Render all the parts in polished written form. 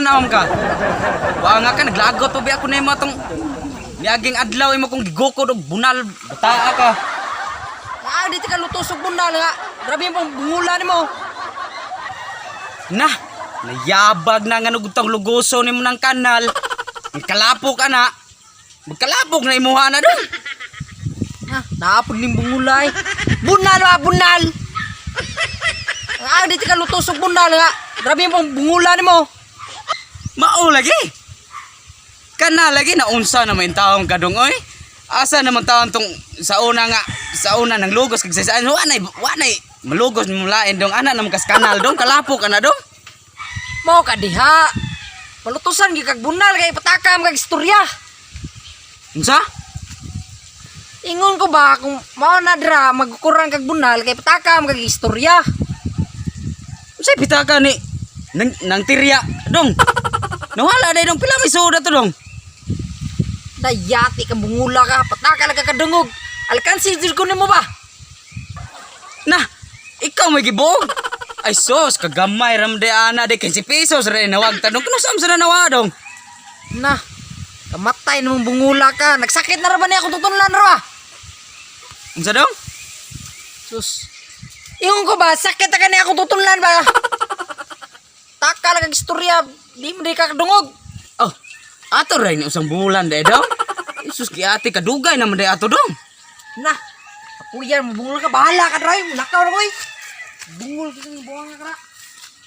Tanaw ka. Wa nga ka naglagot pa ba ako nimo atong miaging adlaw imo kong gigukod og bunal bataa ka. Ah, dito ka lutos og bunal nga. Grabe yung bungula nimo. Na, nayabag na nga nugutang lugoso nimo ng kanal. Ang kalapok ana. Magkalapok na imuha na dong. Ha, naapod ning bungulay. Bunal ba bunal? Ah, dito ka lutos og bunal nga. Grabe yung bungula nimo. Mao lagi. Kana lagi na unsa na may taong kadong oy. Asa naman taon tong sa una nga sa una nang lugos kag sa wa nay malugos mulain dong ana na kas kanal dong kalapok ana dong. Mao ka diha. Malutusan gyud kag bunal kay patakam kag istorya. Unsa? Ingon ko ba kung mao na dra magkukurang kag bunal kay patakam kag istorya. Unsay pitaka ni nang tirya dong. Nawala day dong pila may suda to dong. Dayati ka bungula ka, pataka lang ka kadungog. Alkansi jud ko nimo ba? Na, ikaw may gibuog. Ay sos, kagamay ram de ana de 15 pesos re nawag tanong kuno sa na nawa dong. Na, kamatay namang bungula ka. Nagsakit na ra ba niya akong tutunlan ra ba? Unsa dong? Sus. Ingon ko ba, sakit na kani akong tutunlan ba? Taka lang kag istorya, di mo di ka kadungog. Oh, ato ray ni usang bulan de dong. Sus giati kadugay naman de ato dong. Na, apuyan mo bungol ka, bahala ka dry, lakaw na koy. Bungol ka ng buwang ka ra.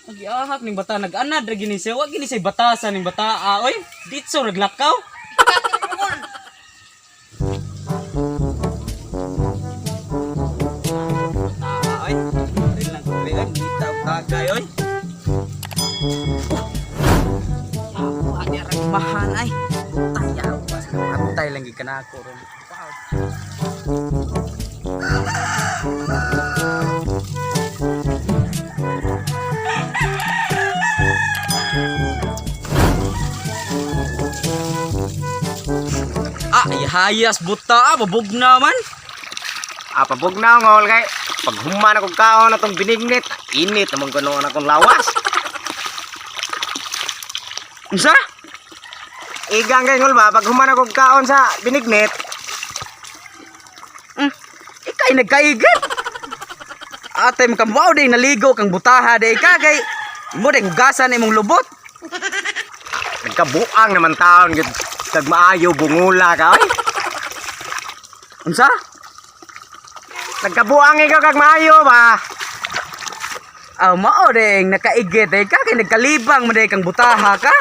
Agiahak ning bata nag-anad ra gini siya, wa gini siya batasan ning bata oy. Ditso raglakaw. Ikat ng bungol. Bata oy. Rin lang ko oy, ngita og tagay oy. Oh, ati arang mahan ay. Butay aw. Butay lang gid kanako ron. Ah, hayas buta, ah, babog naman. Ah, pabugnaw ngol kay pag human akong kaon atong binignit, init naman kuno na akong lawas. Unsa? Igang kay ngol ba pag human akong kaon sa binignit, Ikay nagkaigit. Ate mo wow day naligo kang butaha day ka kay mo day hugasan imong lubot. nagkabuang naman taon gyud kag maayo bungula ka oy. Unsa? Nagkabuang ikaw kag maayo ba? Aw mao ding nakaigit day ka kay nagkalibang man day kang butaha ka.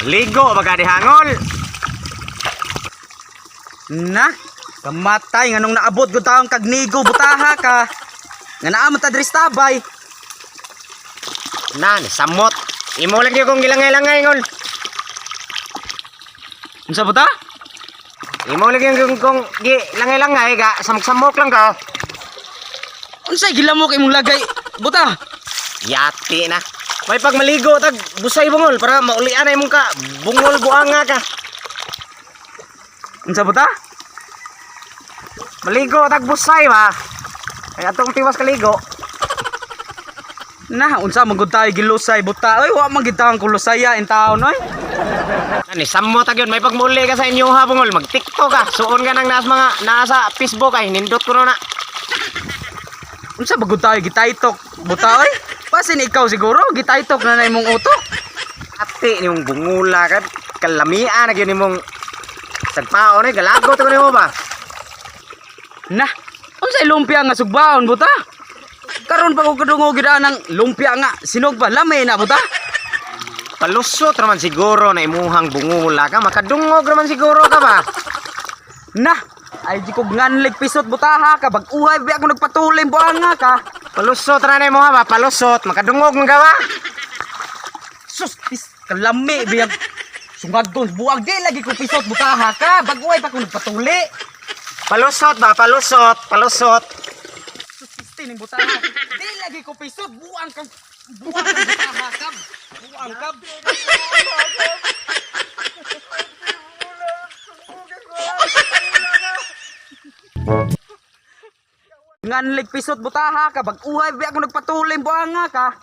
Ligo ba ka dihangol? Na, kamatay nganong naabot gud taong kagnigo butaha ka. Nga naa man ta diri sa tabay. Na, samot. Imo lang gyud kong gilangay-langay ngol. Unsa buta? Imo lang gyud kong gilangay-langay ga samok-samok lang ka. Unsay gilamok imong lagay buta? Yati na. May pag maligo tag busay bungol para maulian na imong ka bungol buanga ka. Unsa buta? Maligo tag busay ba. Kay atong tiwas kaligo. Na, unsa man gud tayo gilusay buta? Oy, wa man gid taong kulusaya in taon oy. Ani sammo tag yun may pagmuli ka sa inyo ha bungol mag TikTok ka. Suon ka nang naas mga nasa Facebook ay nindot ko na. Unsa ba gud tayo gitaytok buta oy? Pasin ikaw siguro gitaytok na na imong utok. Ate nimong bungula ka kalamian na gyud nimong sagpaon ay galagot ko nimo ba. Na, unsay lumpia nga sugbaon buta? Karon pa ko kadungog gid anang lumpia nga sinog ba lami na buta? Palusot raman siguro na imuhang bungula ka makadungog raman siguro ka ba. Na, ay di ko nganlig pisot butaha ka bag uhay bi ako nagpatuloy buanga ka. Palusot ra na imo ha ba palusot makadungog man ka ba. Sus, pis kalami biyag sungadgon buang di lagi ko pisot butaha ka bag uhay pa ko nagpatuli. Palusot ba palusot palusot. Sus, pisti ning butaha. Di lagi ko pisot buang kang butaha ka. Buang ka. Nganlig pisot butaha ka bag uhay bi ako nagpatuloy buanga ka.